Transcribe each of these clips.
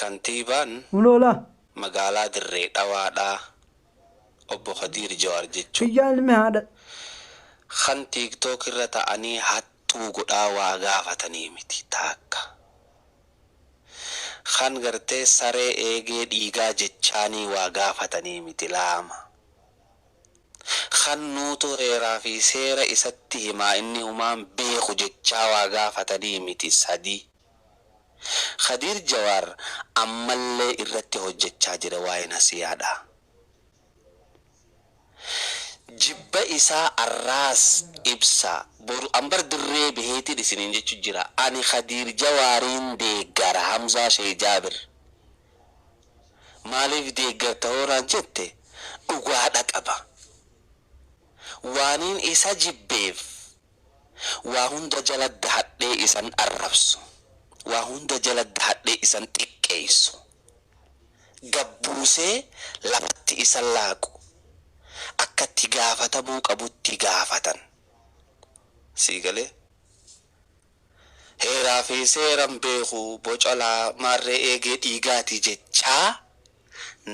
Kantiibaan Uloola. magaalaa Dirree Dhawaadhaa obbo Kadiir Jawaar jechuun. Kiyyaan ilmi haadha. Kan TikTok irra ta'anii hattuu godhaa waa gaafatanii miti taakka. Kan gartee saree eegee dhiigaa jechaanii waa gaafatanii miti laama. Kan nuutu heeraa fi seera isatti himaa, inni humaan beeku jechaa waa gaafatanii miti sadi. Khadiir Jawaar ammallee irratti hojjechaa jira waa'ee nasiyaadha. Jibba isaa arraas ibsa boru ambar dirree baheetiin isiniin jechu jira. Ani Khadiir Jawaariin deeggara. Hamzaa Shee Jaabir. Maaliif deeggarta hooraan jette, dhugaadha qaba. Waaniin isa jibbeef waa hunda jala dahadhee isan arrabsu, waa hunda jala dahadhee isan xiqqeessu, gabbuusee lafatti isan laaqu, akkatti gaafatamuu qabutti gaafatan. Sii galee? Heeraa fi seeran beeku, bocolaa maarree eegee dhiigaati jechaa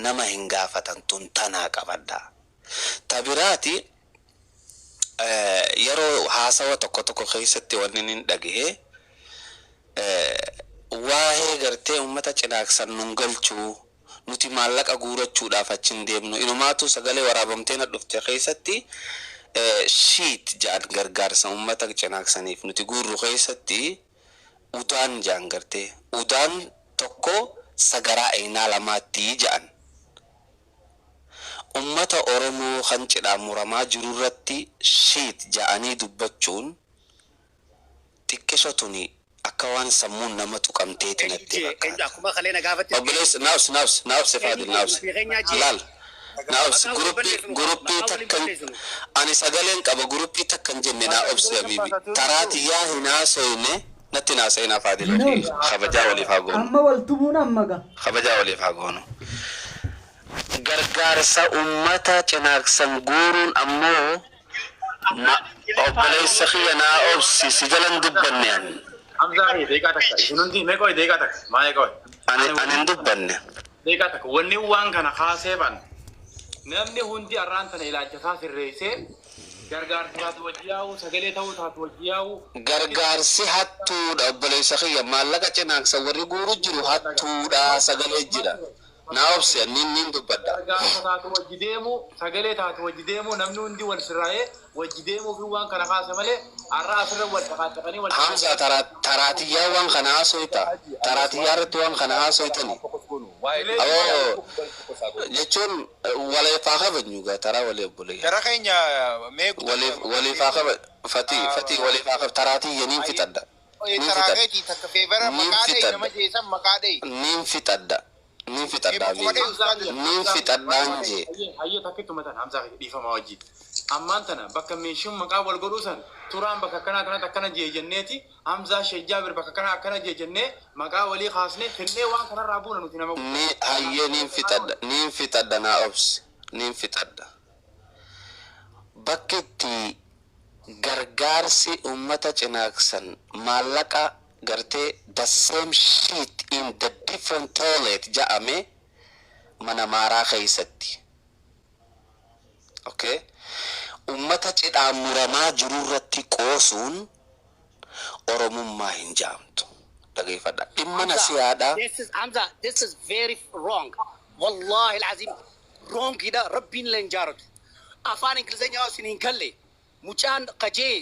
nama hin gaafatan. Tun tanaa qabadha. Ta biraati, yeroo haasawa tokko tokko keessatti wanni nin dhagahe, waa'ee gartee uummata Cinaaksan nun galchuu, nuti maallaqa guurachuudhaaf achi hin deemnu. Inumaatu sagalee waraabamtee na dhufte keessatti shiit jedhan. Gargaarsa uummata Cinaaksaniif nuti guurru keessatti udaan jedhan, gartee udaan tokko sagaraa aynaa lamaatti jedhan. Ummata Oromoo kan cidhaan muramaa jiru irratti shiit jedhanii dubbachuun xiqqisho tuni akka waan sammuun nama tuqamteeti natti fakkaata. Akkuma kalee na gaafatte. Obboleessi, naafsi, naafsi, naafsi, Faadil, naafsi. Laal, naafsi. Guruppii takkan ani sagaleen qaba, guruppii takkan jenne. Naa obsi, habiibi. Taraatiyyaa hin haasoyne, natti naasa'inaa. Faadil, kabajaa waliif haa goonu. Amma wal tumuun amma ga. Kabajaa waliif haa goonu. Gargaarsa ummata Cinaaksan guuruun ammoo, obboleessa kiyya, naa obsi, si jalan dubbanne ani. Hamzaa fi deeqaa takka, isin hundi mee qoy, deeqaa takka maayee qoy. Ani hin dubbanne. Deeqaa takka, wanni waan kana kaasee ban namni hundi arraan tana ilaalcha isaa sirreessee gargaarsa taatu wajji yaa'u, sagalee ta'uu taatu wajji yaa'u. Gargaarsi hattuudha, obboleessa kiyya. Maallaqa Cinaaksan warri guuru jiru hattuudha, sagalee jira. Naa obsi, niin dubbadha. Gargaarsa taatu wajji deemu, sagalee taatu wajji deemu, namni hundi wal sirraa'ee wajji deemuu fi waan kana kaase malee har'a asirra wal dhaqaaqanii wal Hamza, taraatiyyaa waan kana haasoyta. Taraatiyyaa irratti waan kana haasoytani. Aboo, jechuun waleef haa kabajnu gaa, taraa walii, obboleeyya. Gara keenya mee Waliif haa kaba, fatii fatii, waliif haa kaba. Taraatiyya niin fixadha. Niin Taraa fixadha. keetii takka feevara Niin maqaa dhahi fixadha. nama jeesan maqaa dhahi. Niin fixadha. Niin fixadha, Maquma habiibi. dhahi, ustaazi. Niin fixadhaan jee. Hayyee, takkittuma tan Hamzaa fi dhiifama wajji. Ammaan tana bakka meeshaan maqaa wal godhuu san turaan bakka akkanaa kanatti akkana jee jenneeti, Hamzaa Sheekh Jaabir bakka akkanaa akkana jee jennee maqaa walii kaasnee finnee waan kanarraa buuna nuti nama Ni hayyee, niin fixadha. Niin fixadha, naa obsi. Niin fixadha. Bakki itti gargaarsi uummata Cinaaksan maallaqa gartee "the same shit in the different toilet" ja'ame mana maaraa keessatti. Okay? Uummata cidhaan muramaa jiru irratti qoosuun Oromummaa hin ja'amtu. Dhageeffadha. Dhimma nasiyaadhaa. This is Hamza, this is very wrong. Wallahi alazim wrong ida Rabbiin leen jaaratu. Afaan Ingilizeenyaa isin hin galle. Mucaan qajee.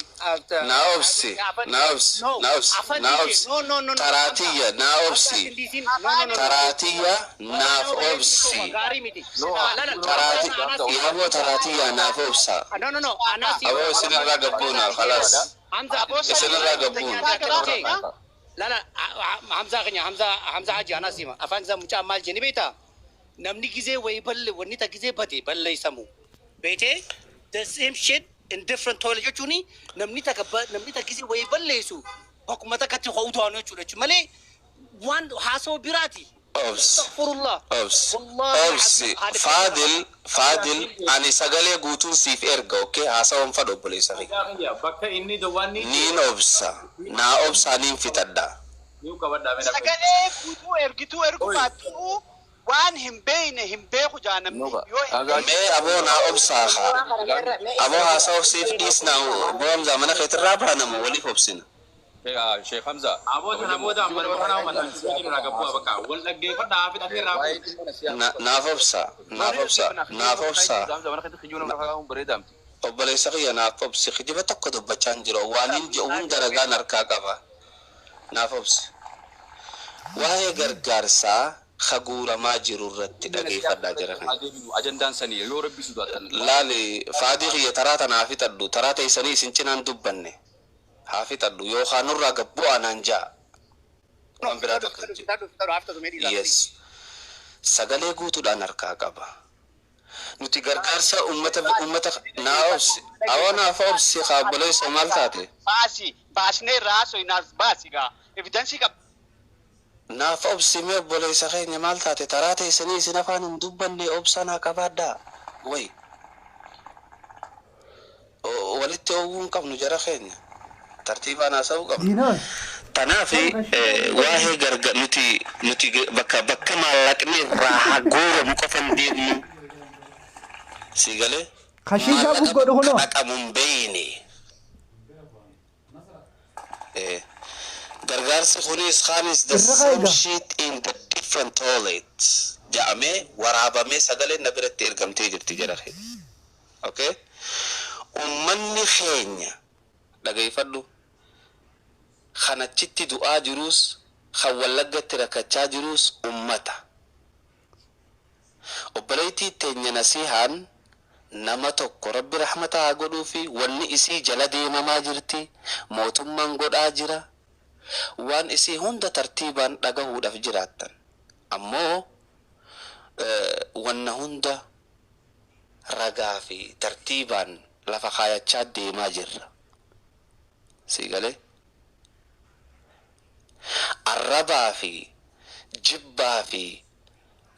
Naa obsi, naa obsi, naa obsi, naa obsi. No, no, no, no. Taraatiyya naa obsi. Taraatiyya naaf obsi. Gaarii miti. Taraati yaaboo, taraatiyya naaf obsa. No, no, no. Anasi. Aboo, isinirraa gabbuuna, khalaas. Hamza. Isinirraa gabbuuna. Lala, Hamza keenya, Hamza, Hamza Haji anasima. Afaan isaa mucaa maal jeni beektaa? Namni gizee wayii balle, wanni ta gizee bade balleessamu. Beetee, "the same shit in different toilet" jechuuni, namni ta gizee wayii balleessu bakkuma takkatti ho'u to'anu jechuudha malee waan haasoo biraati. Obsi. Astaghfirullah. Obsi. Wallahi Obsi. alazim. Faadil, Faadil, ani sagalee guutuun siif erga, okay? Haasawan fadhu, obboleessa kiyya. Bakka inni wanni Niin obsa. Naa obsaa, niin fixadha. Niu qabadhaa mee. Sagalee guutuu ergituu ergu baattuu waan hin beekne hin beeku jaa namni yoo hin beekne. Mee aboo naa obsaa haa. Aboo haasaa obsiif dhiisnaa aboo Hamzaa mana keetirraa baanamu waliif obsina. Sheekh Hamza. Aboo sana booda amma nama kanaa uummata jiru naa gabbuu bakka wal dhaggeeffadhaa fi dhafee irraa Naaf obsaa naaf obsaa naaf obsaa. Obboleessa kiyya naaf obsi, kijiba tokko dubbachaa hin jiru, waan hin jiru hunda ragaan harkaa qaba. Naaf obsi. Waa'ee gargaarsaa haguuramaa jiru irratti dhageeffadhaa jira kana. Ajandaan sanii yoo rabbi sodaatan. Laali faadii kiyya, taraa tana haa fixadhu, taraa teessanii isin cinaan dubbanne haa fixadhu yookaan nurraa gabbu'aa naan ja'a. Waan biraa tokko hin jiru. Yes. Sagalee guutuudhaan harkaa qaba. Nuti gargaarsa ummata naa obsi. Awwa naaf obsi haa obboleessa, maal taate? Baasi baasnee irraa haasofnaas baasi gaa evidence qaba. Naaf obsi mee obboleessa keenya, maal taate? Taraa teessanii isin afaan hin dubbanne, obsa naa qabaadhaa. Wayi. Walitti oowwuu hin qabnu jara keenya. Tartiibaan haasa'uu qabna. Diinaa. Kanaaf waa'ee garga nuti bakka maallaqni irraa haguuramu qofa hin deemnu. Si galee? Kashiishaa buggodhu kunoo. Dhaqamu hin beeyne. Gargaarsi kunis kaanis the Irra same kaa'iga. shit in the different toilet jedhamee waraabamee sagaleen na biratti ergamtee jirti jara keenya. Okay? Ummanni keenya dhageeffadhu. Kan achitti du'aa jirus, kan Wallaggatti rakkachaa jirus ummata. Obboleettii teenya Nasihaan nama tokko rabbi rahmata haa godhuu fi wanni isii jala deemamaa jirti, mootummaan godhaa jira. Waan isii hunda tartiibaan dhagahuudhaaf jiraattan. Ammoo wanna hunda ragaa fi tartiibaan lafa kaayachaa deemaa jirra. Sii galee? Arrabaa fi jibbaa fi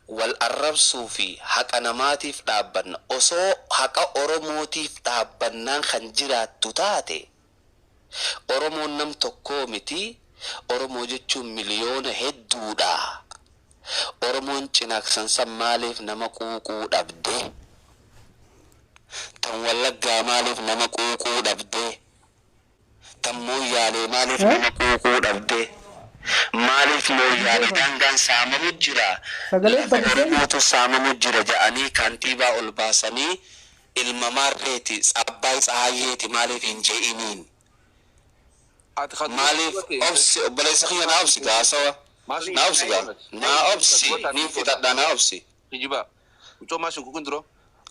wal arrabsuu fi haqa namaatiif dhaabbanna, osoo haqa Oromootiif dhaabbannaan kan jiraattu taate, Oromoon nam tokkoo miti, Oromoo jechuun miliyoona hedduudha. Oromoon Cinaaksan san maaliif nama quuquu dhabde? Tan Wallaggaa maaliif nama quuquu dhabde? Tan Mooyyaalee maaliif nama quuquu dhabde? Maaliif Mooyyaalee daangaan saamamu jira? Sagalee Lafa badisee. Oromootu saamamu jira jedhanii kantiibaa ol baasanii ilma maarreeti Abbaay Tsahaayyeeti maaliif hin je'iniin? Maaliif obsi obboleessa kiyya, naa obsi gaasawa. Naa obsi gaa. Naa obsi niin fixadhaa, naa obsi. Kijiba. Mucoo maashin kukin duro.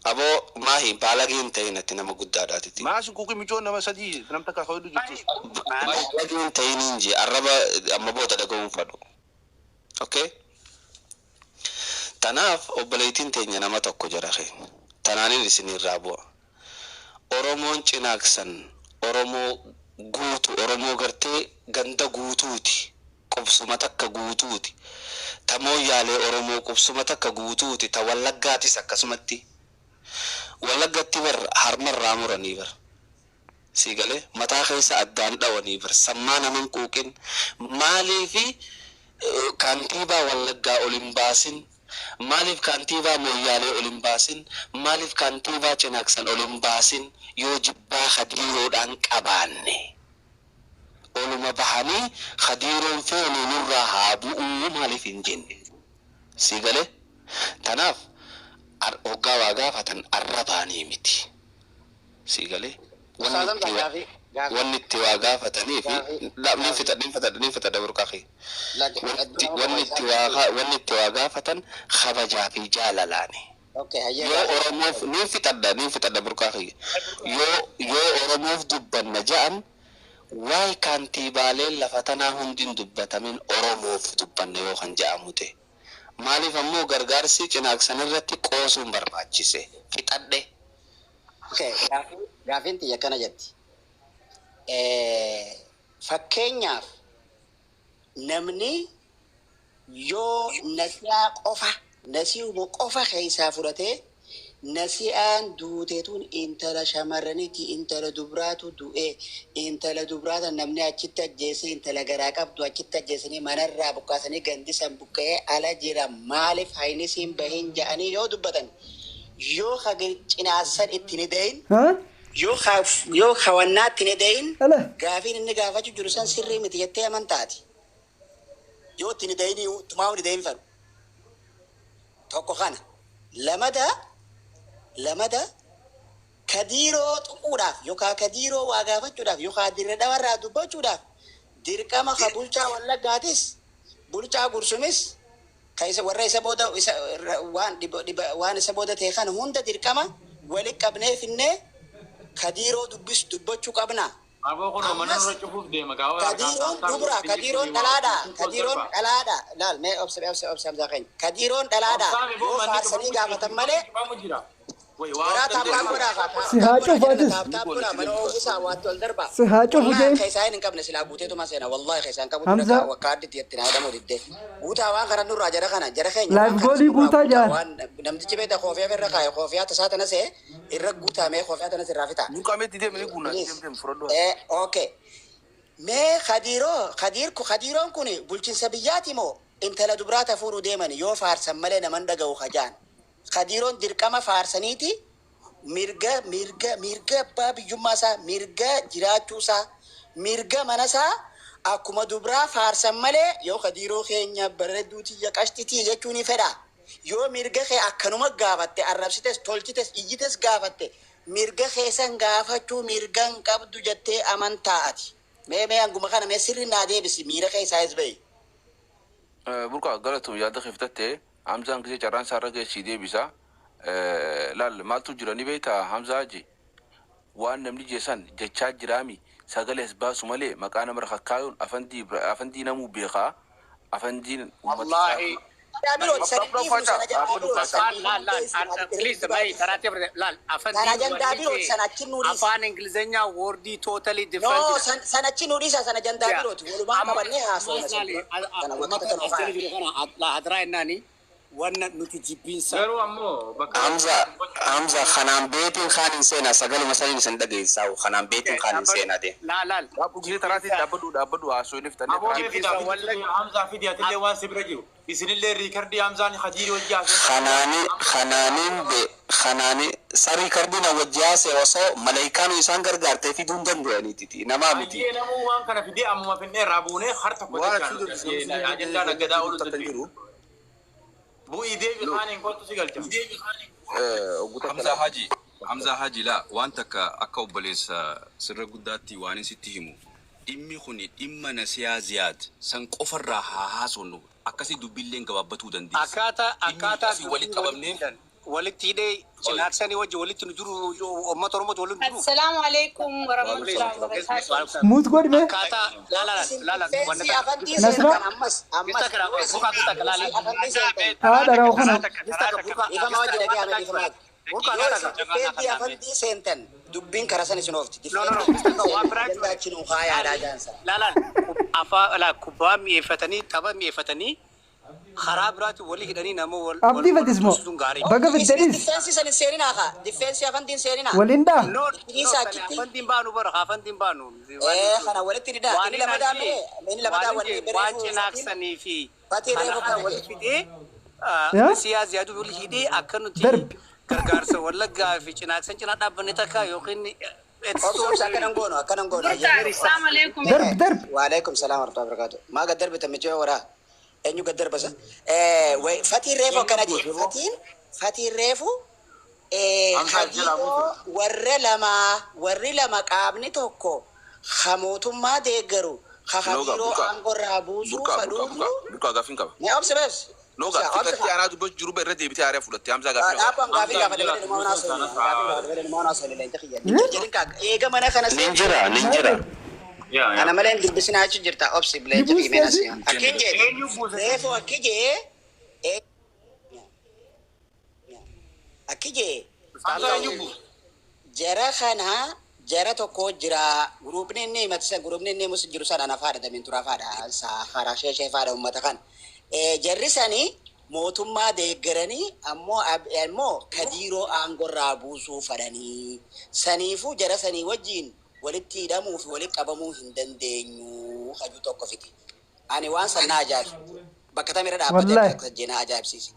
Aboo maahi baalagee hin ta'in, ati nama guddaadhaatiti. Maashin kukin mucoo nama sadii nam takka kawadu jirtu. Baalagee hin ta'in jee arraba amma booda dhaga'uun fadhu. Okay? Tanaaf obboleettiin teenya nama tokko jara keenya. Tanaanin isinirraa bu'a. Oromoon Cinaaksan Oromoo guutu, Oromoo gartee ganda guutuuti. Qubsuma takka guutuuti. Ta Mooyyaalee Oromoo qubsuma takka guutuuti. Ta Wallaggaatis akkasumatti. Wallaggatti bar harmarraa muranii bar. Sii galee, mataa keessa addaan dhawanii bar sammaa naman quuqin. Maaliifi kantiibaa Wallaggaa ol hin baasin? Maaliif kantiibaa Mooyyaalee ol hin baasin? Maaliif kantiibaa Cinaaksan ol hin baasin? Yoo jibbaa Khadiiroodhaan qabaanne. Oluma bahanii Khadiiroon feene nurraa haa bu'uu maaliif hin jenne? Sii galee? Tanaaf hoggaa waa gaafatan arrabaanii miti. Sii galee? Wanni itti waa gaafatanii fi ni fixadha, ni fixadha, ni fixadha burqaa kee. Wanni itti waa gaafatan kabajaa fi jaalalaani. Yoo Oromoof ni fixadha, ni fixadha burqaa kee. Yoo Oromoof dubbanna ja'an, waa'ee kantiibaaleen lafa tanaa hundi hin dubbatamin, Oromoof dubbanna yoo kan ja'amu ta'e. Maaliif ammoo gargaarsi Cinaaksan irratti qoosuun barbaachise? Fixadhe. Okay, gaafiin tiyya akkana jetti. Fakkeenyaaf namni yoo nasiyaa qofa nasiihuma qofa keessaa fudhatee Nasi'aan duuteetuun intala shamarraniiti, intala dubraatu du'e, intala dubraata namni achitti ajjeese, intala garaa qabdu achitti ajjeesanii manarraa buqqaasanii gandisan buqqa'ee ala jira, maaliif haynisiin bahin ja'anii yoo dubbatan, yoo cinaasan itti ni dayin, yoo hawannaatti ni dayin, gaafiin inni gaafachuu jiru san sirrii miti jettee amantaati. Yoo itti ni dayin, tumaa ni dayin fedhu. Tokko kana. Lamada kadiiroo tuquudhaaf yookaan kadiiroo waa gaafachuudhaaf yookaan dirra dhawarraa dubbachuudhaaf dirqama ka bulchaa Wallaggaatis, bulchaa Gursumis, ka isa warra isa booda isa waan waan isa booda ta'e kana hunda dirqama wali qabnee finnee kadiiroo dubbis dubbachuu qabna. Aboo kun mana nurra cufuuf deema gaafa. Kadiiroon dubra, kadiiroon dhalaadha, kadiiroon dhalaadha. Laal, mee obsa, obsa, obsa, Hamzaa keenya. Kadiiroon dhalaadha. Yoo faarsanii gaafatan malee waraa tap tap godhaa. Si haa cufatis. Tap tap godhaa, mana oomishaa waatti ol darba. Si haa cufu Wallahi jeen. keessaa hin qabne silaa guuteetuma seena. Wallahi keessaa hin qabu. Hamza. Wakka addi itti naa hidhamu diddee. Guutaa waan kana nurraa jara kana jara keenya. Live goolii guutaa jaan. Waan namtichi beekta koofiyaa irra kaaye, koofiyaa tasaa tana see irra guutamee koofiyaa tanas irraa fitaa. Burqaameetti deemanii guunnaa deem fudhadhu. Okay. Mee Kadiiroo, Kadiir, Kadiiroon kun bulchiinsa biyyaati moo intala dubraata fuudhuu deeman yoo faarsan malee naman dhaga'u kajaan? Kadiiroon dirqama faarsaniiti mirga abbaa biyyummaa isaa, mirga jiraachuu isaa, mirga mana isaa akkuma dubraa faarsan malee yoo Kadiiroo keenya bareedduu tiyya qashtitii jechuu ni fedha. Yoo mirga kee akkanuma gaafatte, arrabsites, tolchites, iyyites gaafatte, mirga keessan gaafachuu mirga hin qabdu jettee amantaa ati. Mee hanguma kana mee sirri naa deebisi, miira keessaayis bahi. Burqaa, galatuun yaada keeftatte. Hamzaan gisee carraan isaa irra geessii deebisa. Laal, maaltu jira ni beektaa, Hamzaa Haji? Waan namni jeessan jechaa jiraami, sagalee as baasu malee maqaa nama rakkaayuun afandii namuu beekaa afandiin uummata. Wallahi. Birooti sanii dhiifnu sana ajandaa birooti sanii. Laal, laal, please, mai taraatee fudhate. Laal, afaan Sana ajandaa birooti, sana achi nuu dhiisa. Afaan Ingilizeenyaa wordii totally different. No, sana achi nuu dhiisa, sana ajandaa birooti. Walumaa qabannee haasofna sana. Kana wanta kana ofaa. Hadiraa jennaani wanna nuti jibbiinsa. Garuu ammoo bakka. Hamza, Hamza, kanaan beetiin kaan hin seenaa, sagaluma saniin isin dhageessaa, kanaan beetiin kaan hin seenaa deem. Laal, laal. Dhaabbu gisee taraatiin dhaabbadhu, dhaabbadhu, haasoo inni fixannee Aboo taraatiin. mee fidaa, Hamzaa fidi, atillee waan si bira jiru. Isinillee recordii Hamzaan Khadiir wajji haasoo. Kanaani kanaaniin be kanaani sarii kardina wajji haasee osoo malaayikaan isaan gargaartee fiduu hin danda'aniititi namaa miti. Ayyee, namuu waan kana fidee ammuma finnee irraa buunee har tokko Waan achi dubbisu ajandaan aggadaa oolu takka hin jiru. Bu'ii deebi kaaniin kottu si galcha. Hamzaa Haji, Hamzaa Haji, laa, waan takka akka obboleessa sirra guddaatti waan hin sitti himu. Dhimmi kun dhimma Nasiyaa Ziyaad san qofarraa haa haasofnu, akkasii dubbiilleen gabaabbatuu dandeessi. Akkaataa Dhimmi walitti qabamnee walitti hidhee cinaaksanii wajji walitti nu jiru, uummata Oromooti walitti jiru. Assalamu alaikum warahmatullahi wabarakatuh. Mute godhi mee. Akkaataa laala laala wanna Feensii afantii Nasra. seentan ammas ammas. Afantii seentan. Haadha rawu kana. Ifama wajji dhagee ame, ifama wajji. Yoo isin difeentii afantii seentan dubbiin karaa san isin oofti. No, no, no. Waan biraa Difeentii achi nuu kaayaadhaa jaansa. Laalaan afaa laa kubbaa mi'eeffatanii, tapha mi'eeffatanii, karaa biraatti walii hidhanii nama wal Abdii fatis moo? sun gaarii. Baga fiddenis. Difeensi san hin seeninaa kaa. Difeensi afantiin seeninaa. Waliin dhaa. No, Dhiisa achitti. afantiin baanu bara, afantiin baanu. Kana walitti dida. Inni lamadaa mee? Inni lamadaa wanni waan cinaaksanii fi Fatii reefu kana kana walitti fidee Yaa? siyaa ziyaaduu wali hidhee akka nuti Darbi. gargaarsa Wallaggaa fi cinaaksan cinaa dhaabbanne takka yookiin Obsa, obsa, akkanan goonu, akkanan goonu. Assalamu alaikum. Darbi, darbi. Waalaikum salaam warahmatullahi wabarakatuh. Maa gad darbita michoo waraa? Eenyu gad darbasa? Fatiin reefu akkana jee. Fatiin reefu hadiiroo warra lamaa, warri lama qaamni tokko ha mootummaa deeggaru ha Nooga, hadiiroo burqaa. aangorraa buusuu Burqaa, burqaa, fadhuutu. burqaa, burqaa, gaaffiin qaba. Mee obsa beebs. Nooga, fixattee aanaa dubbachuu jiru irra deebitee haaraa fudhatte. Hamzaa gaaffii qaba. Dhaabbaan gaafii gaafate malee dhumaa onaa soolii. Gaafii gaafate malee dhumaa onaa soolii leenca kiyya. Jedhin kaa eega mana kana Nin jira, nin jira. Ana malee hin dubbisinaa jechuun jirta, obsi leenca Ni kiyya meenas. buustee? Akkin jee reefu akki jee akki jee jara kana jara tokko jira, gruupni inni himatisan, gruupni inni himus jiru sana ana faadha, damiin turaa faadha, karaa sheeshee faadha, uummata kana jarri sani Mootummaa deeggaranii ammoo ammoo Kadiiroo aangorraa buusuu fadhanii, saniifuu jara sanii wajjiin walitti hidhamuu fi walitti qabamuu hin dandeenyu hajuu tokko fiti. Ani waan san na ajaa'ibsiise. Bakka tamirra dhaabbatee Wallahi. akka jee na ajaa'ibsiise.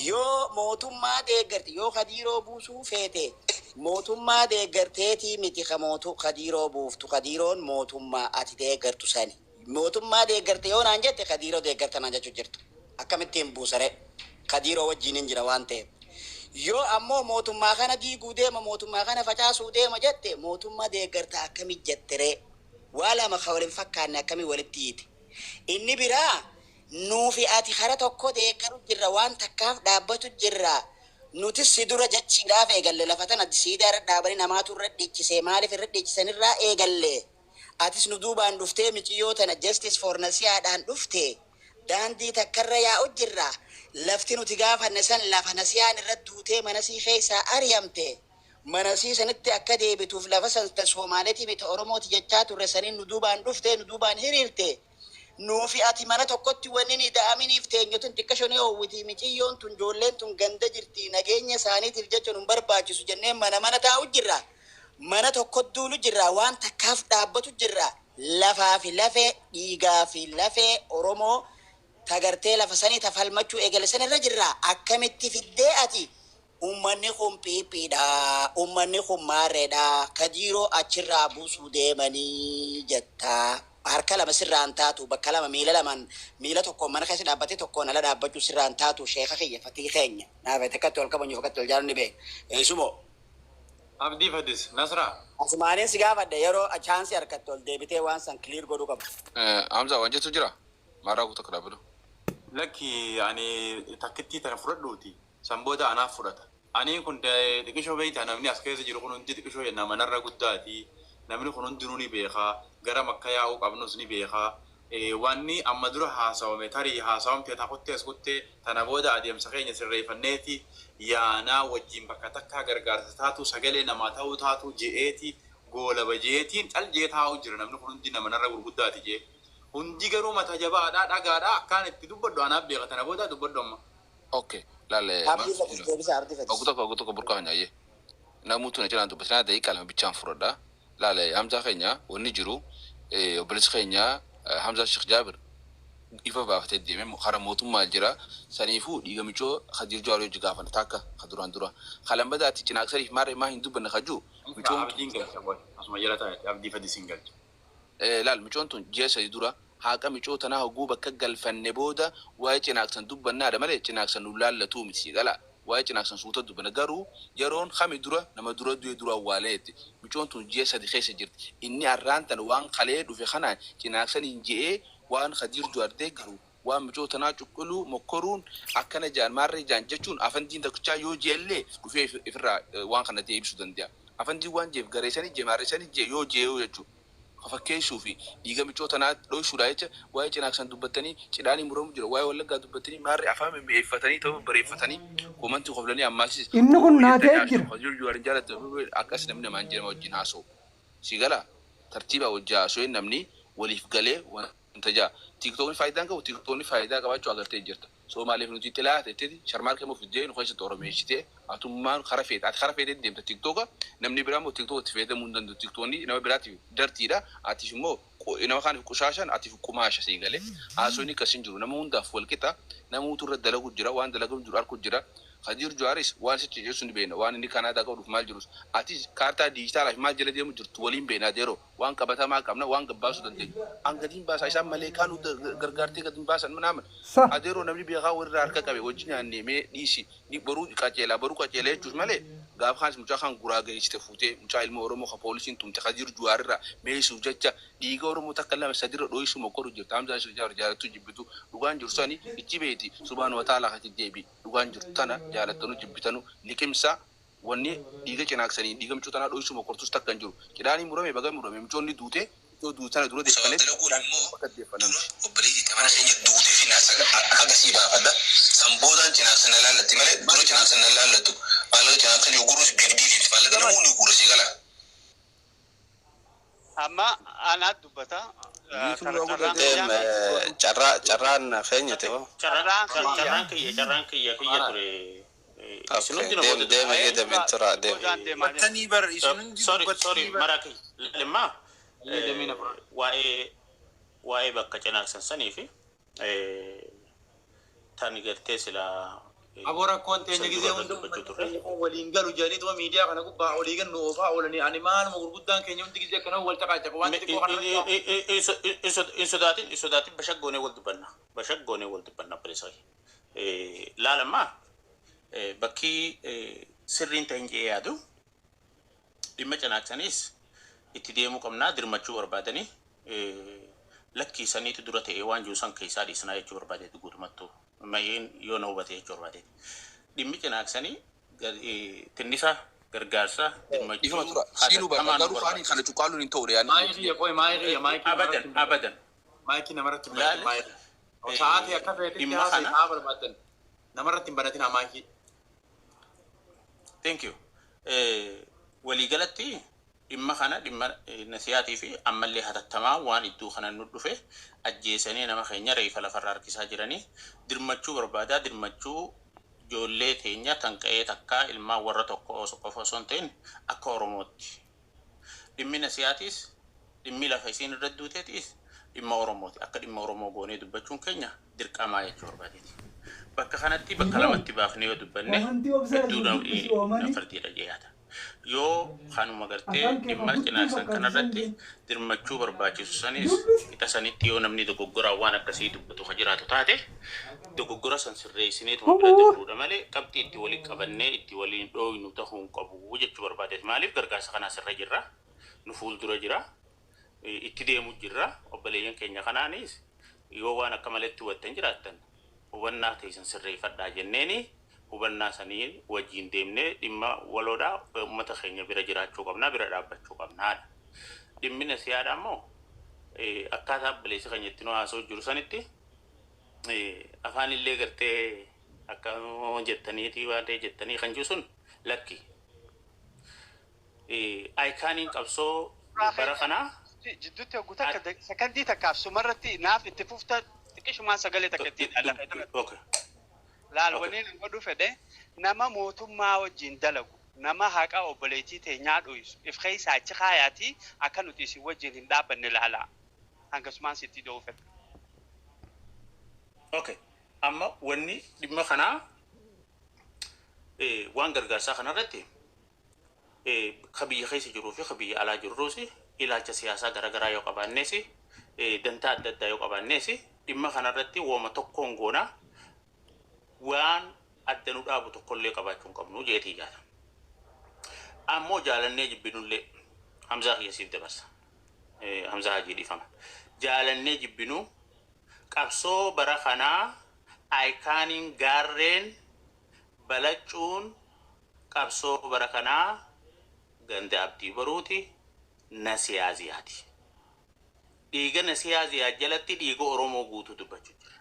Yoo mootummaa deeggarte, yoo Kadiiroo buusuu feete, mootummaa deeggarteetii miti ka mootu Kadiiroo buuftu. Kadiiroon mootummaa ati deeggartu sani. Mootummaa deeggarte yoo naan jette, Kadiiroo deeggarta naan jechuu jirtu. Akkamittiin buusare? Kadiiroo wajjin hin jira waan ta'eef. Yoo ammoo mootummaa kana diiguu deema, mootummaa kana facaasuu deema jette, mootummaa deeggarta akkamit jettere? Waa lama ka waliin fakkaanne akkamii walitti hiite? Inni biraa, nuufi ati kara tokko deeggaru jirra, waan takkaaf dhaabbatu jirra. Nuti si dura jechiidhaaf eegalle. Lafa tana siidaa irra dhaabanii namaatu irra dhiichisee, maaliif irra dhiichisanirraa eegalle. Atis nu duubaan dhuftee miciyyoo tana Justice for Nasiyaadhaan dhufte, daandii takkarra yaa'u jirra. Lafti nuti gaafanne san lafa Nasiyaan irra duutee manasii keessaa ari'amte. Manasii sanitti akka deebituuf lafa san ta Soomaaleetii miti Oromooti jechaa turre saniin nu duubaan dhuftee nu duubaan hiriirte. Nuufi ati mana tokkotti wanni ni da'aminiif teenyotun xiqqasho ni oowwiti, miciyyoon tun, ijoolleen tun ganda jirti, nageenya isaaniitiif jecha nun barbaachisu jennee mana mana taa'u jirra. Mana tokko duulu jirra, waan takkaaf dhaabbatu jirra. Lafaa fi lafee, dhiigaa fi lafee Oromoo tagartee lafa sanii tafalmachuu eegale san irra jirra. Akkamitti fiddee ati ummanni kun piiphiidha, ummanni kun maarreedha, Kadiiroo achirraa buusuu deemanii jetta? Harka lama sirraan taatu, bakka lama miila lamaan, miila tokkoon mana keessa dhaabbatee tokkoon ala dhaabbachuu sirraan taatu. Sheeka kiyya, fatii keenya naaf akkatti ol kabajnu, akkatti ol jaalu ni beekna. Eessumoo. Abdii Fadis Nasraa. Asumaaniin si gaafadhe, yeroo chance harkatti ol deebitee waan san clear godhuu qabdu. Hamza, waan jettu jira? Maaraa kutaa kana dhaabbatu. Lakki, ani takkittii tana fudhadhuuti. San booda anaaf fudhata. Ani kun xiqishoo beektaa, namni as keessa jiru kun hundi xiqishoo jenna, manarra guddaati. Namni kun hundinuu ni beekaa. Gara makka yaa'uu qabnus ni beekaa. Wanni amma dura haasawame tarii haasawamte takuttee as kuttee, tana booda adeemsa keenya sirreeffanneeti yaanaa wajjin bakka takkaa gargaarsa taatu, sagalee namaa ta'uu taatu je'eeti goolaba je'eetiin cal jee taa'u jira. Namni kun hundi namanarra gurguddaati jee. Hundi garuu mata jabaadhaa dhagaadhaa akkaan itti dubbadhu anaaf beeka, tana booda dubbadhu amma. Okay. Laale. Abdii Fadis deebisa, Abdii Fadis. Ogu tokko burqaa nyaayye. Namuutu na cinaan dubbatinaa, daqiiqaa 2 bichaan fudhadha. Laale, Hamzaa keenya, wanni jiru obboleessi keenya Hamzaa Sheekh Jaabir ifa baafatee deeme karaa mootummaa jira. Saniifuu dhiiga micoo Khadiir Jawaar hojii gaafan takka ka duraan dura. Kalambadaatti cinaaksaniif maarree maa hin dubbanne kajuu. Micoon Abdiin galcha qoy. Asuma jala taa'e, Abdii Fadis hin galcha. Laal, micoon tun ji'a 3 dura haqa micoo tanaa hoguu bakka galfanne booda waa'ee cinaaksan dubbannaadha malee cinaaksan nu laallatuu miti gala. Waa'ee cinaaksan suuta dubbanna, garuu yeroon kami dura nama dura du'e dura awwaaleetti. Micoon tun ji'a 3 keessa jirti. Inni arraan tan waan kalee dhufe kanaan cinaaksan hin je'ee, waan Khadiir Jawaar deeggaru, waan micoo tanaa cuqquluu mokkoruun akkana jaan maarree jaan jechuun afandiin tokkichaa yoo je'ellee dhufee ifirraa waan kana deebisuu danda'a. Afandiin waan jeef gareessanii jee maarreessanii jee yoo je'uu jechuudha. Fakkeessuu fi dhiiga micoo tanaa dhoyshuudha jecha waa'ee cinaaksan dubbattanii cidhaanii muramu jira, waa'ee Wallaggaa dubbattanii maarree afaan mimmi'eeffatanii ta'uu bareeffatanii komantii koflanii ammaasis. Inni kun naa ta'ee jira. Jiru jaalatu akkas namni namaan jedhama wajjin haasa'u. Si gala, tartiiba wajjin haasa'u, namni waliif galee wanta jaa. Tiiktookni faayidaan qabu, tiiktookni faayidaa qabaachuu agartee jirta. Soomaaliif nuti xilaa ta'etti sharmaarkee moo fiddee nu keessatti oromeessitee atummaan kara feete, ati kara feetee deemta tiiktooka, namni biraa immoo tiiktooka itti fayyadamuu hin danda'u. Tiiktoonni nama biraatiif dartiidha, atiif immoo nama kaaniif qushaashan, atiif qumaasha. Sii galee, haasawni akkas hin jiru, nama hundaaf wal qixa, nama hutu irra dalagu jira, waan dalagamu jiru arku jira. Khadiir Jawaaris waan sitti jechuun ni beekna, waan inni Kanaadaa qabuuf maal jirus, atis kaartaa diijitaalaaf maal jala deemu jirtu waliin beekna. Adeeroo, waan qabatamaa qabna, waan gabbaasuu dandeenya. An gadiin baasaa isaan malee kaanuu gargaartee gadiin baasan minaaman. Sa. Adeeroo, namni beekaa warra harka qabe wajjin nyaannee mee dhiisi ni boruu qaceelaa, boruu qaceelaa jechuus malee gaafa kaanis mucaa kan guraa geessite fuutee, mucaa ilma Oromoo ka poolisiin tumte Khadiir Jawaarirraa meessuuf jecha dhiiga Oromoo takka lama sadirra dho'isuu mokkoru jirta. Hamzaa Sheekh Jawaar jaalattu jibbitu dhugaan jiru sani ichi beeti, subhaana wa ta'ala kati deebi, dhugaan jirtu tana jaalattanu jibbitanu liqimsa. Wanni dhiiga cinaaksanii dhiiga micoo tanaa dho'isuu mokkortus takka hin jiru. Cidhaanii murame, baga murame, micoonni duute, micoo duute tana dura deeffaneet bakka deeffanamti. Obboleettii mana keenya duute fi akkasii baafadha. San boodaan cinaaksan na laallatti malee dura cinaaksan na laallattu. Maallaqa cinaaksan yoo guurus big deal miti. Maallaqa namoonni guura si gala. Amma anaat dubbata. Mute nurraa godhaa. Deem, carraa carraan keenya ta'e. Carraan Carraan carraan kiyya. kiyya carraan kiyya ture. Isin Okay, hundi deem namoota deem ayyee deemin tura deem. Boodaan deemaa deema. Dubbattanii bar isin hundi Sorry, sorry, dubbattanii bar. maraa kiyya. Lallimmaa Ayyee damiin afur. Waa'ee bakka cinaaksan sanii fi tan gartee silaa Aboo rakkoon teenya san gizee dura hunda dubbachuu turre. waliin galu jedhanii miidiyaa kana gubbaa olii gannu oofaa oolanii ani maaluma gurguddaan keenya hundi gizee akkana wal caqaacaqa waan xixiqqoo kana In sodaatin, in sodaatin, bashaggoonee wal dubbanna. Bashaggoonee wal dubbanna obboleessa. Laalammaa bakki sirriin ta'in jedhee yaadu dhimma cinaaksaniis itti deemuu qabnaa dirmachuu barbaadanii lakkiisaniitu dura ta'ee waan jiru san keessaa dhiisnaa jechuu barbaadeeti guutumattuu. Mayyeen yoo na hubate jechuu barbaadeeti. Dhimmi cinaaksanii tinnisa gargaarsa Dhiifama dirmachuu tura. Siin hubadha hatattamaa nu garuu faanii barbaachisa. kana cuqaaluun hin ta'u yaadni Maayikii kiyya qoy maayikii kiyya maayikii Abadan, namarratti hin abadan. Maayikii namarratti hin banatin Laale maayikii. Sa'aatii akka feetetti dhimma haasa'e kana sa'a barbaaddan namarratti hin banatin maayikii. Thank you. Waliigalatti dhimma kana dhimma nasiyaatii fi ammallee hatattamaa waan iddoo kana nu dhufe ajjeesanii nama keenya reefa lafarraa harkisaa jiranii dirmachuu barbaadaa dirmachuu ijoollee teenya tan qa'ee takkaa ilmaan warra tokko qofa osoo hin ta'in akka Oromootti. Dhimmi nasiyaatiis dhimmi lafa isiin irra duuteetiis dhimma Oromooti. Akka dhimma Oromoo goonee dubbachuun keenya dirqamaa jechuu barbaadeeti. Bakka kanatti bakka lamatti baafnee yoo dubbanne Amantii obsaa hedduu isin dubbisu oomanii. nafartiidha jeyaata. Yoo kanuma gartee Afaan kee dhimma kan guddii cinaaksan fakkaatu kanarratti san dirmachuu barbaachisu sanis dubbisi. qixa sanitti yoo namni dogoggoraan waan akkasii dubbatu ka jiraatu taate dogoggora san sirreessineetuma bira dabruudha malee qabxii itti waliin qabannee itti waliin dhooynu ta'uu hin qabu jechuu barbaadeeti. Maaliif gargaarsa kanaas irra jirra, nu fuuldura jira, itti deemu jirra. Obboleeyyan keenya kanaanis yoo waan akka maletti hubattan jiraattan hubannaa teessan sirreeffadhaa jenneeni hubannaa sanii wajjin deemnee dhimma waloodhaa uummata keenya bira jiraachuu qabnaa, bira dhaabbachuu qabnaadha. Dhimmi nasiyaadha immoo akkaataa obboleessi keenya itti nu haasa'u jiru sanitti afaan illee gartee akka jettaniiti waan ta'e jettanii kan jiru sun lakki. Ayikaaniin qabsoo bara kanaa Jidduutti hogguu takka sakandii takkaaf sumarratti naaf itti fufta xiqqishumaan sagalee takka ittiin dhala. Okay. Laal Okay. waliin hin godhu fedhe nama mootummaa wajjin dalagu nama haqa obboleettii teenyaa dho'isu if keessa achi kaayaatii akka nuti isin wajjin hin dhaabbanne laala. Hangasumaan sitti dhoo'u fedhe. Okay. Amma wanni dhimma kanaa waan gargaarsaa kanarratti ka biyya keessa jiruu fi ka biyya alaa jirruus ilaalcha siyaasaa garaagaraa yoo qabaannes, dantaa adda addaa yoo qabaannes, dhimma kanarratti wooma tokkoon goonaa waan adda nu dhaabu tokkollee qabaachuu hin qabnu jeetii yaada. Ammoo jaalannee jibbinullee Hamzaa kiyya siif dabarsa. Hamzaa Hajii dhiifama. Jaalannee jibbinuu qabsoo bara kanaa ayikaaniin gaarreen balacuun qabsoo bara kanaa ganda Abdii Baruuti Nasiyaa Ziyaati. Dhiiga Nasiyaa Ziyaa jalatti dhiiga Oromoo guutuu dubbachuu jira.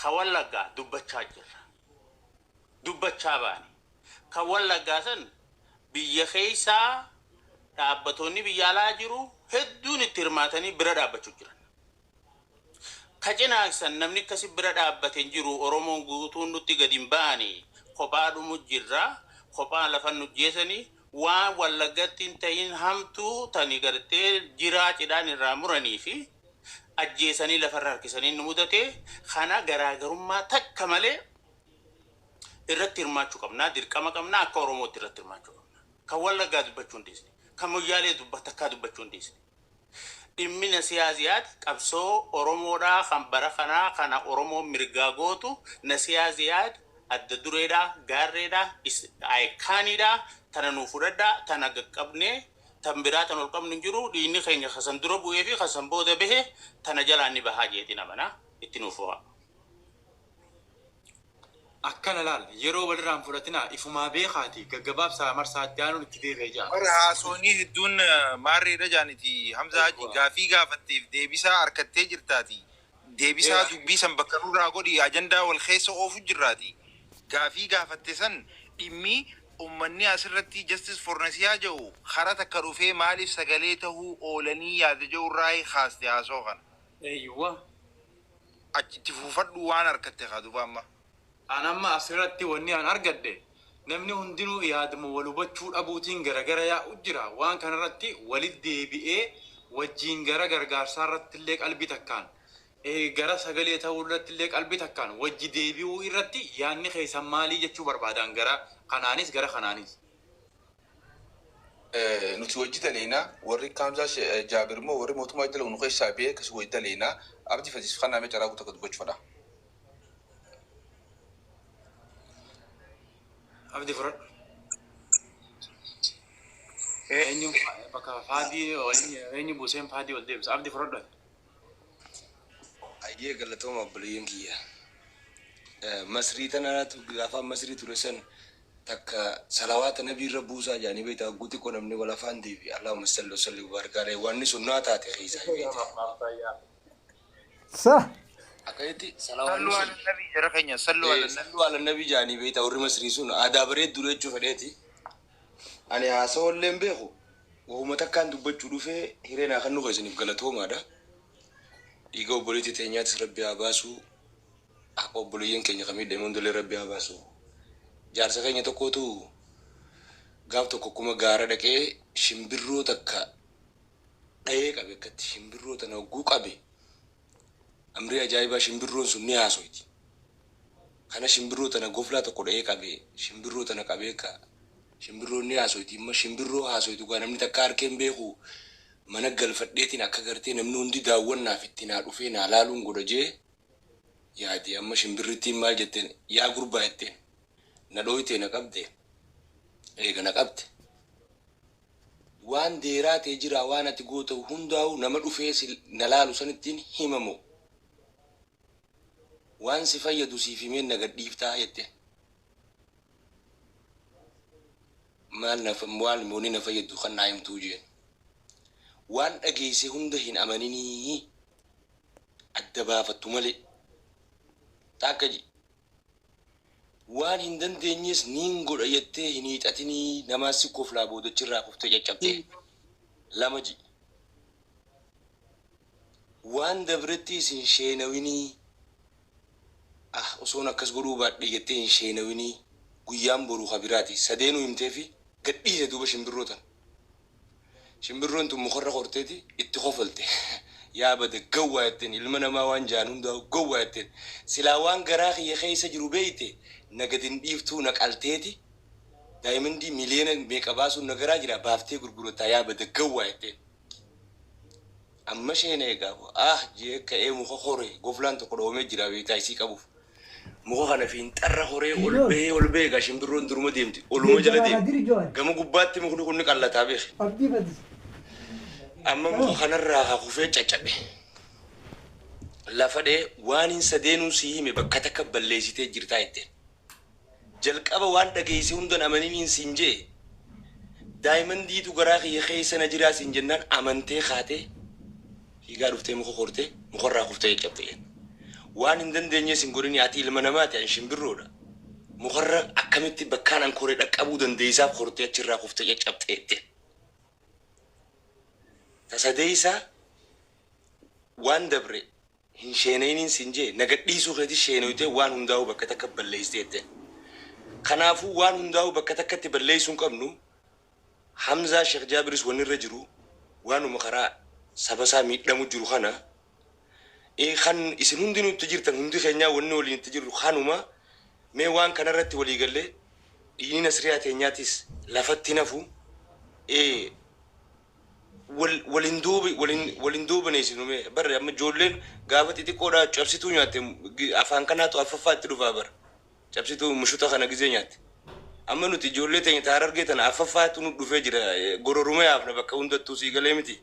Ka Wallaggaa dubbachaa jirra. Dubbachaa baane. Ka Wallaggaa san biyya keessaa dhaabbatoonni biyya alaa jiru hedduun itti hirmaatanii bira dhaabbachuu jiran. Ka cinaaksan namni akkasi bira dhaabbate hin jiru. Oromoon guutuun nutti gadi hin baane, kophaa dhumu jirra, kophaa lafa nu jeesanii waan Wallaggatti hin ta'in hamtuu tani gartee jiraa cidhaan irraa muranii fi ajjeesanii lafarra harkisanii nu mudate kana garaagarummaa takka malee irratti hirmaachuu qabnaa, dirqama qabnaa, akka Oromootti irratti hirmaachuu qabna. Kan Wallaggaa dubbachuu hin dhiisne, kan Moyyaalee takkaa dubbachuu hin dhiisne. Dhimmi Nasiyaa Ziyaad qabsoo Oromoodhaa kan bara kanaa kana Oromoo mirgaa gootu Nasiyaa Ziyaad adda dureedhaa, gaarreedhaa, ayikaaniidhaa. Tana nuu fudhadhaa, tana qaqqabnee tan biraa tan ol qabnu hin jiru. Dhiigni keenya kasan dura bu'ee fi kasan booda bahe tana jalaan ni bahaa jeetiin amanaa itti nuuf ho'a. Akkana laal yeroo walirraan fudhatinaa ifumaa beekaati gaggabaabsaa marsaatti aanuun itti deebi'ee jira. Bara haasoonii hedduun maarreedha jaaniti Hamza Haji gaafii gaafatteef deebisaa harkattee jirtaati. Deebisaa dubbii san bakka nurraa godhi ajandaa wal keessa oofu jirraati. Gaafii gaafatte san dhimmi Ummanni asirratti Justice for Nasiyaa jedhu kara takka dhufee maaliif sagalee tahuu oolanii yaada jedhu irraa kaaste haasoo kana. Eeyyuwa. Achitti fuufadhu waan harkatte haa duuba amma. An amma asirratti wanni an argadhe, namni hundinuu yaaduma wal hubachuu dhabuutiin garagara yaa'u jira. Waan kanarratti walit deebi'ee wajjiin gara gargaarsaa irratti illee qalbii takkaan, gara sagalee ta'uu irratti illee qalbii takkaan wajji deebi'uu irratti yaadni keessan maalii jechuu barbaadan, gara kanaanis gara kanaanis. Nuti wajji daleena. Warri Kaamzaa Jaabir immoo warri mootummaa jala nu keessaa ba'ee akkasii wajji daleena. Abdii Fatiis kan naamee caraa guutuu akka dubbachuu fedha. Abdii, fudhadhu. Eenyu bakka faadii eenyu buuseen faadii ol deebisa? Abdii, fudhadhu. Ayyee, galatooma obboleeyyan kiyya. Masrii tanaatu gaafa Masrii ture san takka salawaata nabii irra buusaa jedhanii beektaa, guutii xiqqoo namni wal afaan deebi. Allahumma salli wa salli wa barik alayhi, wanni sun naa taate keessaa beekte. Sa. Akkasitti salawaanni Sallu sun ala nabii, jara keenya, sallu ala nabii. Sallu ala nabii jedhanii beektaa, warri Masrii sun aadaa bareedduu jechuu fedheeti. Ani haasawallee hin beeku. Wahuma takkaan dubbachuu dhufee hiree naa kan nufa isiniif galatoomaadha. Dhiiga obboleettii teenyaatis Rabbi haa baasu. Haqa obboleeyyan keenya kan miidhame hundallee Rabbi haa baasu. Jaarsa keenya tokkotu gaaf tokko akkuma gaara dhaqee shimbirroo takka dhahee qabe. Akkatti shimbirroo tana hogguu qabe, amrii ajaa'ibaa, shimbirroon sun ni haasoyti. Kana shimbirroo tana goflaa tokko dhahee qabe, shimbirroo tana qabee ka shimbirroon ni haasoyti. Imma shimbirroo haasoytu gaa namni takka harkeen beeku mana galfadheetiin akka gartee namni hundi daawwannaaf itti naa dhufee naa laaluun godha jee yaade. Amma shimbirrittiin maal jetteen? "Yaa gurbaa," jetteen, "na dhooytee na qabde. Eega na qabde, waan deeraa ta'e jira. Waan ati goota hundaa'u nama dhufee si na laalu sanittiin himamu, waan si fayyadu siif himeen na gadhiiftaa?" jetteen. "Maal na waan mooni na fayyadu kan naa himtuu?" jeen. "Waan dhageesse hunda hin amaninii, adda baafattu malee takka ji. Waan hin dandeenyes niin godha jettee hin hiixatinii, namaa si koflaa boodachirraa kuftee caccabtee. Lama ji. Waan dabrettiis hin sheenawinii. Ah, osoon akkas godhuu baadhe jettee hin sheenawinii, guyyaan boruu kabiraati." Sadeenuu himteefi gadhiise duuba shimbirroo tan. Shimbirroon tun mukarra korteeti itti kofalte. "Yaa bada gawwaa," jetteen, "ilma namaa waan jaan hundaa gowwaa," jetteen. "Silaa waan garaa kiyya keessa jiru beeyte, na gad hin dhiiftuu, na qalteeti diamondii miliyoona meeqa baasuun na garaa jira baaftee gurgurataa, yaa bada gawwaa," jetteen. Amma isheen eegaa, ah jee ka'ee muka horee, goflaan tokko dhoomee jira beektaa isii qabuuf. Muka kana fiinxarra horee ol bahee ol bahee, egaa shimbirroon duruma deemti, oluma jala deemti. Gama gubbaatti mukni kun ni qallataa beeki. Abdii Fadis. Amma muka kanarraa haa kufee caccabe. Lafa dhee, "Waan hin sadeenuu sii hime bakka takka balleessitee jirtaa," jetteen. "Jalqaba waan dhageesse hundan amaniniin siin jee. Diamondiitu garaa kiyya keessa na jiraa siin jennaan amantee kaatee fiigaa dhuftee muka kortee mukarraa kuftee caccabte. Waan hin dandeenye sin godhini, ati ilma namaati, an shimbirroodha. Mukarra akkamitti bakkaan an koree dhaqqabuu dandeessaaf kortee achirraa kuftee caccabte," jette. Tasadeessaa, "Waan dabre hin sheeneeniin siin jee, na gadhiisuu keeti sheenoytee waan hundaa'u bakka takka balleessitee," jette. Kanaafuu waan hundaa'u bakka takkatti balleessuu hin qabnu. Hamzaa Sheekh Jaabiris wanni irra jiru waanuma karaa saba isaa miidhamu jiru kana, kan isin hundinuu itti jirtan, hundi keenyaa wanni waliin itti jirru kanuma. Mee waan kanarratti walii gallee dhiini Nasriyaa teenyaatis lafatti nafu walin duubi walin duubaneessinu. Mee barre amma ijoolleen gaafa xixiqqoodhaa cabsituu nyaatte, afaan kanaatu affaffaa itti dhufaa bara, cabsituu mushuta kana gizee nyaatte. Amma nuti ijoollee teenya taara argee tana affaffaatu nu dhufee jira, gororuma yaafna bakka hundattuu, sii galee miti?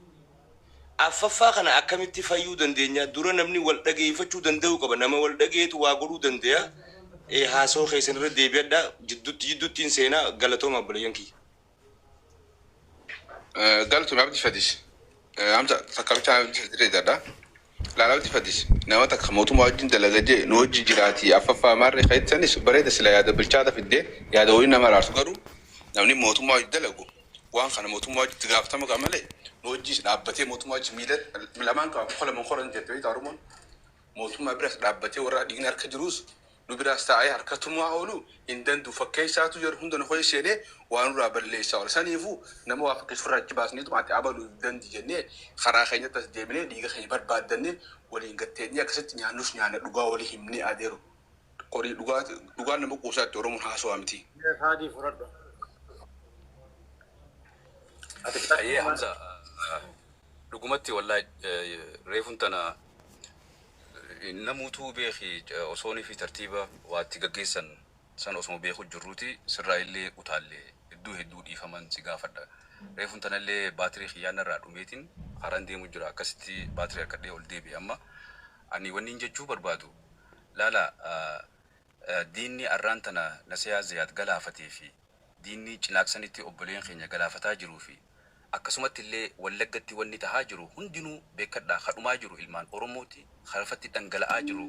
Affaffaa kana akkamitti fayyuu dandeenya? Dura namni wal dhageeffachuu danda'uu qaba. Nama wal dhageetu waa godhuu danda'a. Haasawaa keessan irra deebi'adhaa, jidduutti jidduuttiin seenaa. Galatooma obboleeyyan kiyya. Galatoome, Abdii Fadis. Hamza takka bichaa Abdii Fadis jedha. Laala, Abdii Fadis, nama takka mootummaa wajjin dalaga jee nu wajji jiraati affaffaa maarree kaayitsanis bareeda, sila yaada bilchaata fiddee yaada wayii nama raarsu garuu Namni mootummaa hojii dalagu waan kana mootummaa hojiitti gaafatama qaba malee nu hojii dhaabbatee mootummaa hojii miila lamaan qaba kola man koran jette beektaa. Oromoon mootummaa biras dhaabbatee warra dhiigni harka jirus nu biraas taa'ee harkatumaa oolu hin danda'u. Fakkeessaatu jiru hunda nu ho'i seenee waan nurraa balleessaa oola. Saniifuu nama waa fakkeessu irraa achi baasneetu ati abaluu dandi jennee karaa keenyatti as deebinee dhiiga keenya barbaaddannee waliin gatteenyee akkasitti nyaannus nyaanna dhugaa walii himnee adeeru. Qorii dhugaa dhugaan nama quusaatti Oromoon haasawaa miti. Haadii fudhadhu. Ayyee Hamza, dhugumatti wallahi reefun tana namuutuu beeki osoonii fi tartiiba waatti gaggeessan san osuma beeku jirruuti sirraa illee utaallee hedduu hedduu dhiifaman si gaafadha. Reefun tanallee baatirii xiyyaanarraa dhumeetiin karaan deemu jira, akkasitti baatirii harkadhee ol deebi'e. Amma ani wanni hin jechuu barbaadu, laala, diinni arraan tana Nasiyaa Ziyaad galaafatee fi diinni Cinaaksanitti obboleen keenya galaafataa jiruu fi akkasumatti illee Wallaggatti wanni tahaa jiru hundinuu beekadhaa, kadhumaa jiru ilmaan Oromooti, kalafatti dhangala'aa jiru,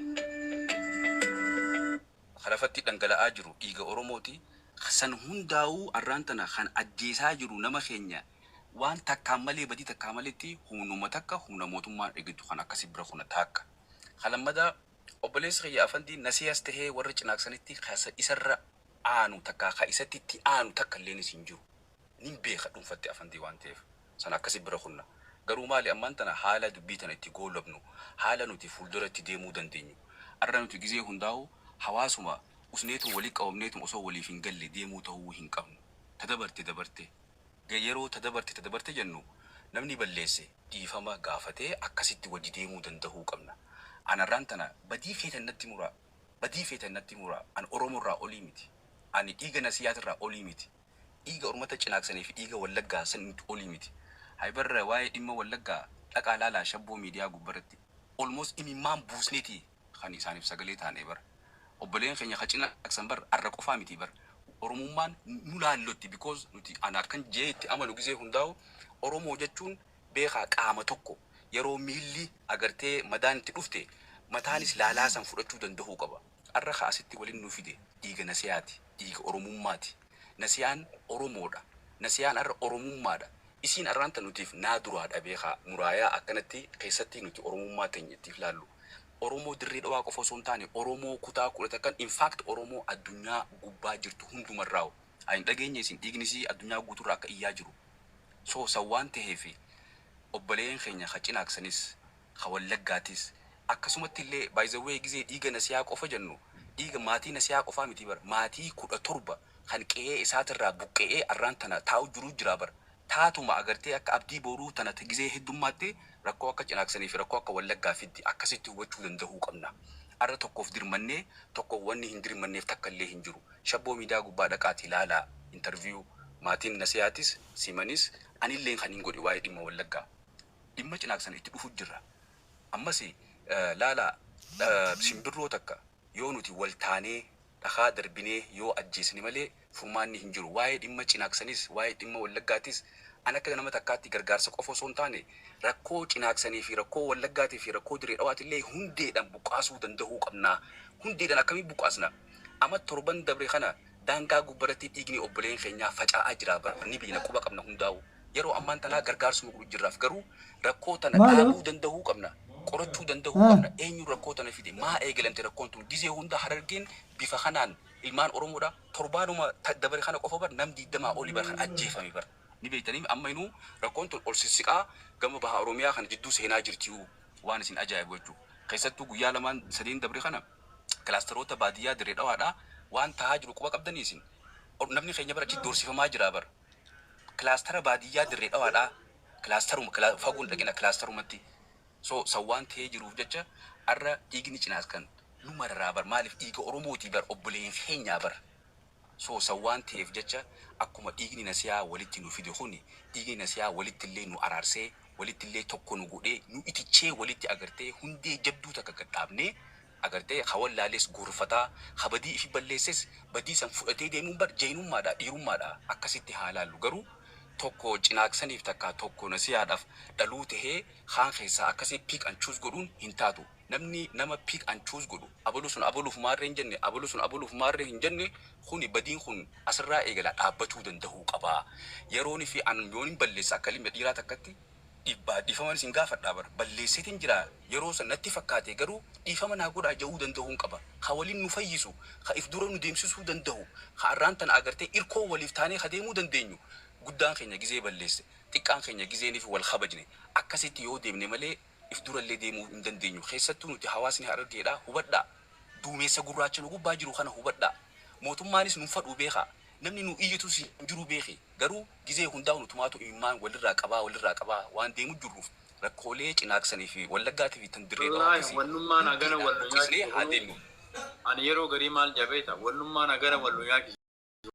kalafatti dhangala'aa jiru dhiiga Oromooti. San hundaa'uu arraan tana kan ajjeesaa jiru nama keenya waan takkaan malee, badii takkaa maletti, humnuma takka humna mootummaan eegatu kan akkasi bira kuna taakka. Kalammadaa obboleessi kiyya afandii Nasiyaas tahee warra Cinaaksanitti kasa isarra aanu takkaa ka isatti itti aanu takka illeenis hin jiru. Nin beeka dhuunfatti afandii waan ta'eef san akkasi bira kunna. Garuu maali, ammaan tana haala dubbii tana itti goolabnu, haala nuti fuulduratti deemuu dandeenyu. Arra nuti gizee hundaa'u hawaasuma usneetum walii qabamneetum osoo waliif hin galle deemuu ta'uu hin qabnu. Tadabarte dabarte. Yeroo tadabarte tadabarte jennu namni balleesse dhiifama gaafatee akkasitti wajji deemuu danda'uu qabna. Anarraan tana badii feetan natti muraa. Badii feetan natti muraa. An Oromoo irraa olii miti. Ani dhiiga Nasiyaatirraa olii miti. Dhiiga Ormata Cinaaksanii fi dhiiga Wallaggaa san olii miti. Haybarra waa'ee dhimma Wallaggaa dhaqaa laalaa Shabboo Miidiyaa gubbaratti. Almost imimmaan buusneeti kan isaaniif sagalee taane bara. Obboleen keenya ka Cinaaksan bar arra qofaa miti bar. Oromummaan nu laallotti because nuti ana akkan jee itti amanu gizee hundaa'u Oromoo jechuun beekaa qaama tokko yeroo miilli agartee madaan itti dhufte mataanis laalaa san fudhachuu danda'uu qaba. Arra ka asitti waliin nu fide dhiiga Nasiyaati, dhiiga Oromummaati. Nasiyaan Oromoodha. Nasiyaan arra Oromummaadha. Isiin arraan tan nutiif naa duraadha beekaa muraayaa akkanatti keessatti nuti Oromummaa teenya ittiif laallu. Oromoo Dirree Dhawaa qofa osoo hin taane Oromoo kutaa 11, in fact Oromoo addunyaa gubbaa jirtu hundumarraa hin dhageenye isin dhiignisii addunyaa guuturraa akka iyyaa jiru. So san waan ta'eef obboleen keenya ka Cinaaksanis ka Wallaggaatis akkasumatti illee, by the way, gizee dhiiga Nasiyaa qofa jennu dhiiga maatii Nasiyaa qofaa miti bara, maatii 17 kan qe'ee isaatirraa buqqe'ee arraan tana taa'u jiru jira bara. Taatuma agartee akka Abdii Booruu tana gizee heddummaatti rakkoo akka Cinaaksanii fi rakkoo akka Wallaggaa fiddi, akkasitti hubachuu danda'uu qabna. Arra tokkoof dirmannee tokko wanni hin dirmanneef takka illee hin jiru. Shabboo Miidiyaa gubbaa dhaqaati ilaalaa interview maatiin Nasiyaatis simanis anillee kan hin godhe waa'ee dhimma Wallaggaa. Dhimma Cinaaksan itti dhufu jirra. Ammas laala, simbirroo takka yoo nuti wal taanee dhakaa darbinee yoo ajjeesne malee furmaanni hin jiru. Waa'ee dhimma Cinaaksanis waa'ee dhimma Wallaggaatis an akka nama takkaatti gargaarsa qofa osoo hin taane rakkoo Cinaaksanii fi rakkoo Wallaggaatii fi rakkoo Dirree Dhawaatillee hundeedhaan buqqaasuu danda'uu qabna. Hundeedhaan akkamiin buqqaasna? Amma torban dabre kana daangaa gubbaratti dhiigni obboleen keenyaa faca'aa jira, ni beekna, quba qabna hundaa'u. Yeroo ammaan tanaa gargaarsuma godhu jirraaf, garuu rakkoo tana Maalo? dhaabuu danda'uu qabna. Qorachuu danda'uu qabna. Eenyu rakkoo tana fide? Maa eegalamte rakkoon tun? Gizee hunda Harargeen bifa kanaan ilmaan Oromoodha. Torbaanuma dabare kana qofa bar nam 20 oli bar kan ajjeefame bar. Ni beektanii, amma inuu rakkoon tun ol sissiqaa gama baha Oromiyaa kana jidduu seenaa jirti waan isin ajaa'ibu jechuudha. Keessattuu guyyaa lamaan sadeen dabre kana kilaasteroota baadiyyaa Dirree Dhawaadhaa waan tahaa jiru quba qabdanii isin. Namni keenya bara achi doorsifamaa jira bara. Kilaastara baadiyyaa Dirree Dhawaadhaa, kilaastaruma fagoon dhaqina, kilaastarumatti. So san waan ta'ee jiruuf jecha arra dhiigni cinaas kan nu mararaa bar, maaliif dhiiga Oromootii bar, obboleen keenyaa bar. So san waan ta'eef jecha akkuma dhiigni Nasiyaa walitti nu fide kuni dhiigni Nasiyaa walitti illee nu araarsee walitti illee tokko nu godhee nu itichee walitti agartee hundee jabduu takka gadhaabnee agartee hawallaales gorfataa habadii ifi balleesses badii san fudhatee deemuun bar jeenummaadha, dhiirummaadha, akkasitti haa laallu. Garuu tokko Cinaaksaniif takka tokko Nasiyaadhaaf dhaluu tahee kaan keessaa akkasii pick and choose godhuun hin taatu. Namni nama pick and choose godhu, abaluu sun abaluuf maarree hin jenne, abaluu sun abaluuf maarree hin jenne, kuni badiin kun asirraa eegala dhaabbachuu danda'uu qaba. Yeroon fi an yoon hin balleessa akka ilma dhiiraa takkatti dhiibbaa dhiifaman isin gaafadhaa bara balleesseetiin jira, yeroo san natti fakkaate, garuu dhiifama naa godhaa ja'uu danda'uun qaba. Ka waliin nu fayyisu, ka if dura nu deemsisuu danda'u, ka arraan tana agartee irkoo waliif taanee ka deemuu dandeenyu, guddaan keenya gizee balleesse, xiqqaan keenya gizeeniif wal kabajne, akkasitti yoo deemne malee if durallee deemuu hin dandeenyu. Keessattuu nuti hawaasni Harargeedhaa hubadhaa, duumessa gurraacha nu gubbaa jiru kana hubadhaa. Mootummaanis nun fadhuu beekaa, namni nu iyyitus hin jiru beeki, garuu gizee hundaa nutumaatu imimmaan walirraa qabaa, walirraa qabaa waan deemu jirruuf rakkoolee Cinaaksanii fi Wallaggaatii fi tan Dirree Wallaahi Dhawaattis wannummaan hagana wal nu buqqisnee haa nyaachisu. deemnu. Ani yeroo garii maal jabeeta, wannummaan hagana wal nu nyaachisu.